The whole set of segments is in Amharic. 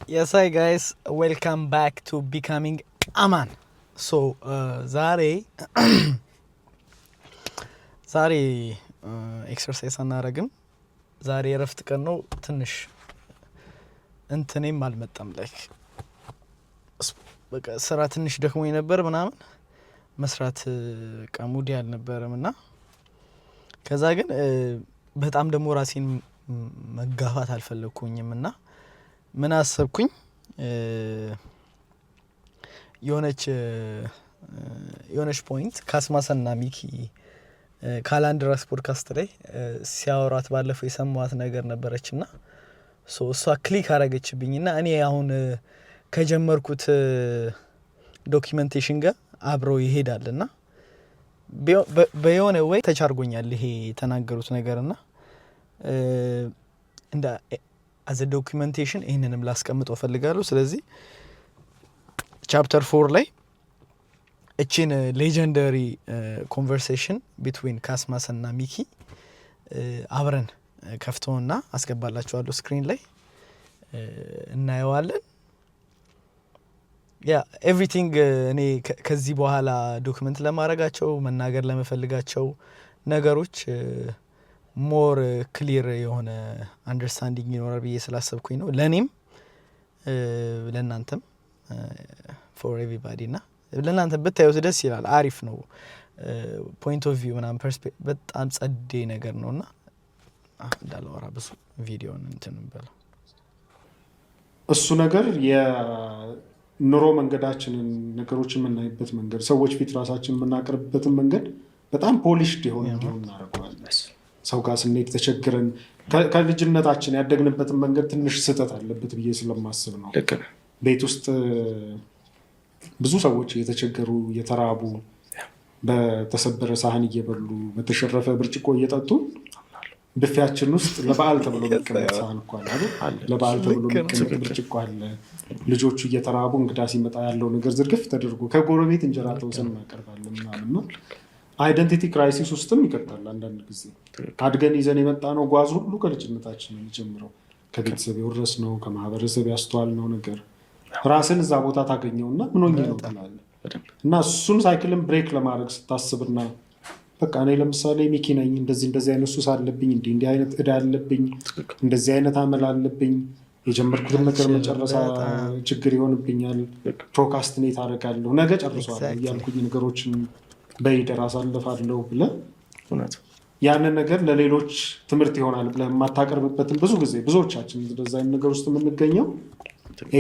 Yes, hi guys, welcome back to Becoming Aman. So ዛሬ exercise አናረግም። ዛሬ የረፍት ቀን ነው። ትንሽ እንትኔም አልመጣም፣ like በቃ ስራ ትንሽ ደክሞኝ ነበር ምናምን፣ መስራት በቃ mood ኤ አልነበረም። እና ከዛ ግን በጣም ደግሞ ራሴን መጋፋት አልፈለግኩኝም። እና ምን አሰብኩኝ? የሆነች point ካስማሰና ሚኪ ካላንድራስ ፖድካስት ላይ ሲያወራት ባለፈው የሰማዋት ነገር ነበረች። እና so እሷ click አረገችብኝ። እና እኔ አሁን ከጀመርኩት documentation ጋር አብሮ ይሄዳል። እና በየሆነ way touch አርጎኛል ይሄ የተናገሩት ነገር። እና እንደ as a documentation ይህንንም ላስቀምጠው እፈልጋለሁ። ስለዚህ chapter 4 ላይ እቺን legendary conversation between ካስማስ እና ሚኪ አብረን ከፍተውና አስገባላችኋለሁ፣ screen ላይ እናየዋለን። Yeah, everything እኔ ከዚህ በኋላ document ለማድረጋቸው፣ መናገር ለመፈልጋቸው ነገሮች more clear የሆነ understanding ይኖራል ብዬ ስላሰብኩኝ ነው። ለእኔም ለእናንተም፣ for everybody። እና ለእናንተ ብታዩት ደስ ይላል። አሪፍ ነው። Point of view ምናምን በጣም ጸዴ ነገር ነው። እና እንዳላወራ ብዙ ቪዲዮን እንትን በለው። እሱ ነገር የኑሮ መንገዳችንን፣ ነገሮች የምናይበት መንገድ፣ ሰዎች ፊት ራሳችን የምናቀርብበትን መንገድ በጣም polished የሆነ እንዲሆን እናደርገዋለን። ሰው ጋር ስንሄድ ተቸግረን ከልጅነታችን ያደግንበትን መንገድ ትንሽ ስህተት አለበት ብዬ ስለማስብ ነው። ልክ ነህ። ቤት ውስጥ ብዙ ሰዎች እየተቸገሩ፣ እየተራቡ፣ በተሰበረ ሳህን እየበሉ፣ በተሸረፈ ብርጭቆ እየጠጡ፣ ብፌያችን ውስጥ ለበዓል ተብሎ የሚቀመጥ ሳህን እኮ አለ አይደል? አለ። ለበዓል ተብሎ የሚቀመጥ ብርጭቆ አለ። ልጆቹ እየተራቡ፣ እንግዳ ሲመጣ ያለው ነገር ዝርግፍ ተደርጎ ከጎረቤት እንጀራ ተውሰን እናቀርባለን ምናምን ነው። Identity crisis ውስጥም ይቀጣል። አንዳንድ ጊዜ አድገን ይዘን የመጣነው ጓዝ ሁሉ ከልጅነታችን ነው የሚጀምረው። ከቤተሰብ የወረስነው፣ ከማህበረሰብ ያስተዋልነው ነገር፣ ራስን እዛ ቦታ ታገኘውና ምን ሆኜ ነው ትላለህ። እና እሱን cycle ን break ለማድረግ ስታስብና በቃ እኔ ለምሳሌ ሚኪ ነኝ፣ እንደዚህ እንደዚህ አይነት ሱስ አለብኝ፣ እንዲህ እንዲህ አይነት ዕዳ አለብኝ፣ እንደዚህ አይነት አመል አለብኝ፣ የጀመርኩትን ነገር መጨረስ ችግር ይሆንብኛል፣ procrastinate አደርጋለሁ፣ ነገ ጨርሰዋለሁ እያልኩኝ ነገሮችን በይደር አሳልፋለሁ ብለህ ያንን ነገር ለሌሎች ትምህርት ይሆናል ብለህ የማታቀርብበትን፣ ብዙ ጊዜ ብዙዎቻችን እንደዛ አይነት ነገር ውስጥ የምንገኘው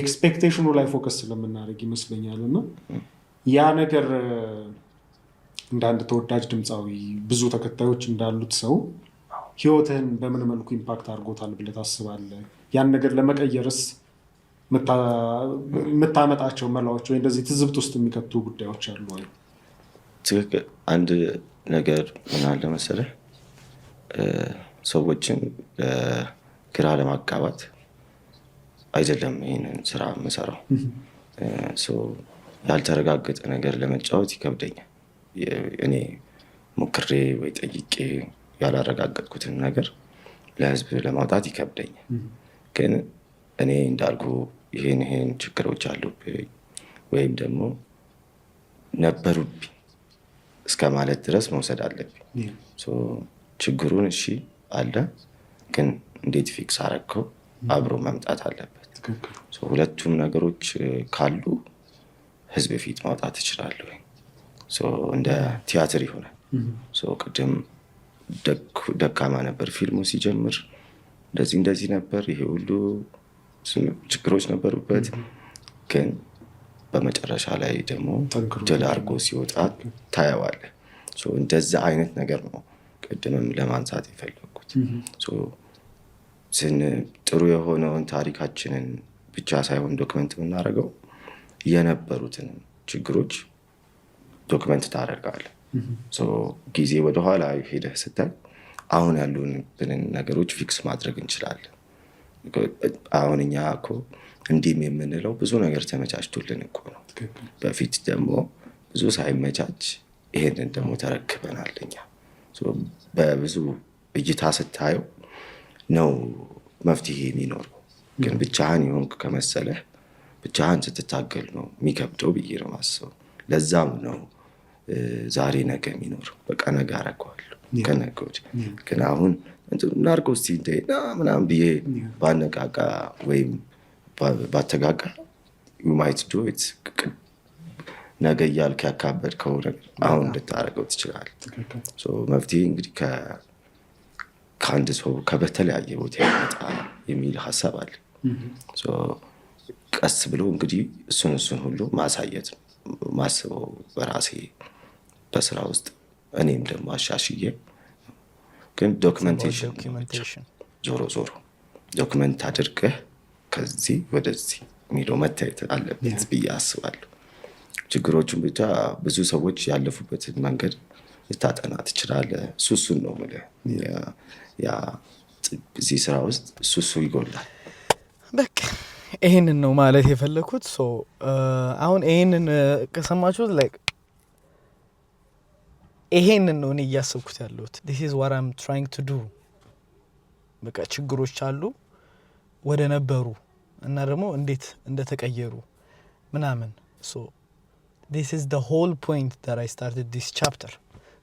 expectation ኑ ላይ focus ስለምናደርግ ይመስለኛል። እና ያ ነገር እንደ አንድ ተወዳጅ ድምፃዊ፣ ብዙ ተከታዮች እንዳሉት ሰው ህይወትህን በምን መልኩ impact አድርጎታል ብለህ ታስባለህ? ያን ነገር ለመቀየርስ የምታመጣቸው መላዎች ወይ እንደዚህ ትዝብት ውስጥ የሚከቱ ጉዳዮች አሉ ወይ? ትክክል። አንድ ነገር ምን አለ መሰለህ፣ ሰዎችን ግራ ለማጋባት አይደለም ይህንን ስራ የምሰራው። ያልተረጋገጠ ነገር ለመጫወት ይከብደኛል። እኔ ሞክሬ ወይ ጠይቄ ያላረጋገጥኩትን ነገር ለህዝብ ለማውጣት ይከብደኛል። ግን እኔ እንዳልኩ ይሄን ይሄን ችግሮች አሉብኝ ወይም ደግሞ ነበሩብኝ እስከ ማለት ድረስ መውሰድ አለብኝ። ችግሩን እሺ አለ፣ ግን እንዴት fix አረግከው አብሮ መምጣት አለበት። ሁለቱም ነገሮች ካሉ ህዝብ ፊት ማውጣት እችላለሁ። እንደ ቲያትር ይሆናል። ቅድም ደካማ ነበር ፊልሙ ሲጀምር፣ እንደዚህ እንደዚህ ነበር፣ ይሄ ሁሉ ችግሮች ነበሩበት። ግን በመጨረሻ ላይ ደግሞ ድል አድርጎ ሲወጣ ታየዋለህ። እንደዛ አይነት ነገር ነው ቅድምም ለማንሳት የፈለግኩት። ጥሩ የሆነውን ታሪካችንን ብቻ ሳይሆን document የምናደርገው፣ የነበሩትንም ችግሮች document ታደርጋለህ። ጊዜ ወደኋላ ሄደህ ስታይ አሁን ያሉብንን ነገሮች fix ማድረግ እንችላለን። አሁን እኛ እኮ እንዲህም የምንለው ብዙ ነገር ተመቻችቶልን እኮ ነው። በፊት ደግሞ ብዙ ሳይመቻች ይሄንን ደግሞ ተረክበናል። እኛ በብዙ እይታ ስታየው ነው መፍትሄ የሚኖረው። ግን ብቻህን የሆንክ ከመሰለህ ብቻህን ስትታገል ነው የሚከብደው ብዬ ነው ማስበው። ለዛም ነው ዛሬ ነገ የሚኖረው። በቃ ነገ አደርገዋለሁ ከነገ ወዲያ፣ ግን አሁን እናድርገው እስኪ እንደ ና ምናምን ብዬ ባነቃቃ ወይም ባተጋጋ might do it። ነገ እያልክ ያካበድከው ነገር አሁን እንድታደርገው ትችላለህ። መፍትሄ እንግዲህ ከአንድ ሰው ከበተለያየ ቦታ ይመጣ የሚል ሀሳብ አለ። ቀስ ብሎ እንግዲህ እሱን ሁሉ ማሳየት ነው ማስበው በራሴ በስራ ውስጥ፣ እኔም ደግሞ አሻሽዬ። ግን documentation፣ ዞሮ ዞሮ document አድርገህ ከዚህ ወደዚህ የሚለው መታየት አለበት ብዬ አስባለሁ። ችግሮቹን ብቻ ብዙ ሰዎች ያለፉበትን መንገድ ልታጠና ትችላለህ። እሱ እሱን ነው የምልህ። ያ እዚህ ስራ ውስጥ እሱ እሱ ይጎላል። በቃ ይሄንን ነው ማለት የፈለግኩት። So አሁን ይሄንን ከሰማችሁት like ይሄንን ነው እኔ እያሰብኩት ያለሁት። This is what I'm trying to do። በቃ ችግሮች አሉ፣ ወደ ነበሩ እና ደግሞ እንዴት እንደተቀየሩ ምናምን። So this is the whole point that I started this chapter።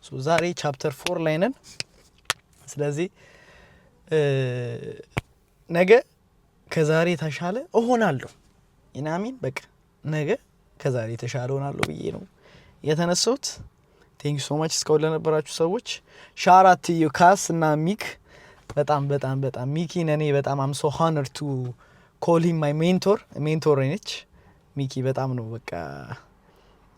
So ዛሬ chapter 4 ላይ ነን። ስለዚህ ነገ ከዛሬ የተሻለ እሆናለሁ ኢናሚን፣ በቃ ነገ ከዛሬ የተሻለ እሆናለሁ ብዬ ነው የተነሳሁት። Thank you so much እስካሁን ለነበራችሁ ሰዎች። Shout out to you ካስ እና ሚክ። በጣም በጣም በጣም ሚኪን እኔ በጣም I'm so honored to call him my mentor። Mentor ነች ሚኪ። በጣም ነው በቃ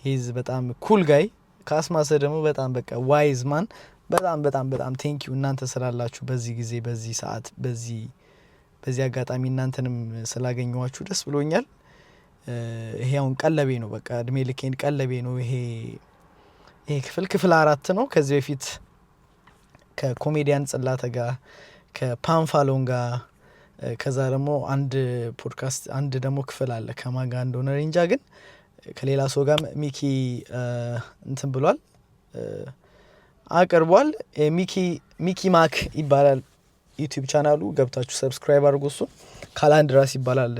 he's በጣም cool guy። ካስማሰ ደግሞ በጣም በቃ wise man። በጣም በጣም በጣም thank you እናንተ ስላላችሁ በዚህ ጊዜ፣ በዚህ ሰዓት፣ በዚህ አጋጣሚ እናንተንም ስላገኘኋችሁ ደስ ብሎኛል። ይሄ አሁን ቀለቤ ነው፣ በቃ እድሜ ልኬን ቀለቤ ነው። ይሄ ክፍል 4 ነው። ከዚህ በፊት ከኮሜዲያን ጽላተ ጋር፣ ከፓንፋሎን ጋር፣ ከዛ ደግሞ አንድ ፖድካስት፣ አንድ ደግሞ ክፍል አለ፣ ከማን ጋር እንደሆነ እንጃ፣ ግን ከሌላ ሰው ጋር ሚኪ እንትን ብሏል፣ አቅርቧል። ሚኪ ማክ ይባላል YouTube ቻናሉ፣ ገብታችሁ subscribe አድርጉ። እሱን ካላንድራስ ይባላል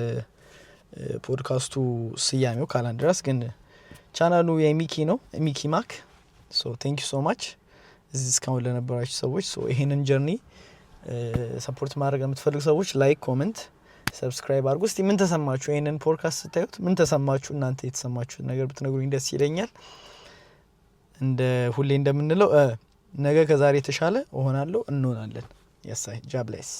ፖድካስቱ ስያሜው ካላንድራስ፣ ግን ቻናሉ የሚኪ ነው፣ ሚኪ ማክ። So thank you so much እዚህ እስካሁን ለነበራችሁ ሰዎች። So ይሄንን journey support ማድረግ የምትፈልጉ ሰዎች like፣ comment፣ subscribe አድርጉ። እስቲ ምን ተሰማችሁ? ይሄንን ፖድካስት ስታዩት ምን ተሰማችሁ? እናንተ የተሰማችሁት ነገር ብትነግሩኝ ደስ ይለኛል። እንደ ሁሌ እንደምንለው ነገ ከዛሬ የተሻለ እሆናለሁ፣ እንሆናለን። የሳይ God bless።